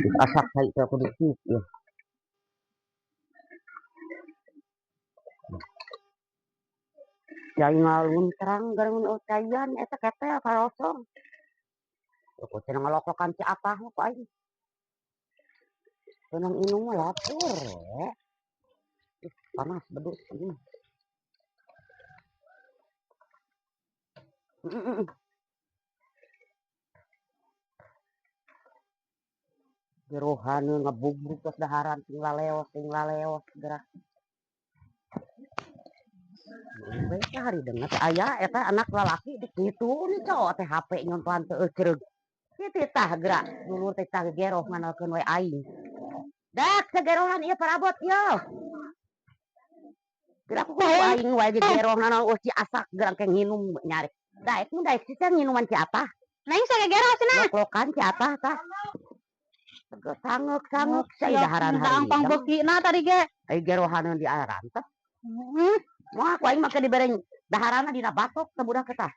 Asak cai teh kudu diuk ieu. Cai ngaluntrang gareuh caian eta ketel karosong. Ku cenah ngaloklokan ci Apah mah ku aing. Tenang inum mah lapur we. Ih, panas beduk ini. Gerohan ngebubruk tos daharan sing laleos gerak. Bae hari denget aya eta anak lalaki di kitu ni cowok teh HP nyontohan teu eucereug. Kitu tah gerak dulur teh tah geroh nganalkeun we aing. Dak sagerohan ieu parabot ieu. Gerak ku aing wae gegeroh nanaon eueuh ci asak gerak ke nginum nyarik. Daek mun daek sih nginuman ci Apah. Neng sagegeroh cenah. Lok-lokan ci Apah tah. Sangek-sangek sia daharan hari. Gampang beukina tadi ge. Ai gerohaneun di arantep. Moal ku aing make dibere daharana dina batok teh budak teh.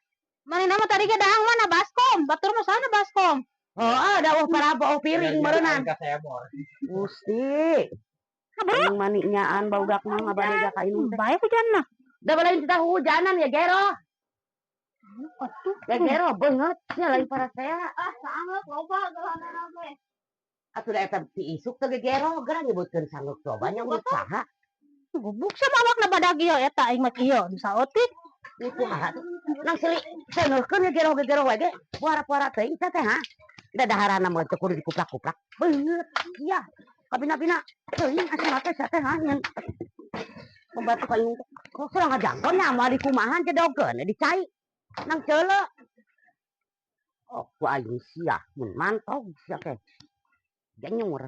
Manehna mah tadi ge dahang mana baskom, batur mah sana baskom. Heeh, da eueuh parabo eueuh piring meureunnan. Gusti. Aing mani nyaan barudak mah ngabadega ka inum teh. Bae hujanna. Da balain kita hujanan ya gero. Atuh. Ya gero beungeut nya lain parasea. Ah, sangeuk loba geulana ge. Atuh da eta ti isuk teh gegero geura nyebutkeun sanggeuk coba nya urut saha. Gubuk sama awakna badag ieu eta aing mah kieu nu saeutik. Ieu kumaha tuh? Nang sili seuneurkeun gegero-gegero wae ge puara-puara teuing teh ha. Da daharana mah teu kudu dikuplak-kuplak. Beungeut iya. Kabina-bina teuing asa teh sia teh ha nyen. Pembantu ka indung teh. Kok urang ngajangkon nya moal dikumahan cedogeun di cai. Nang ceuleu. Oh, ku aing sia mun mantog sia teh. Genyur.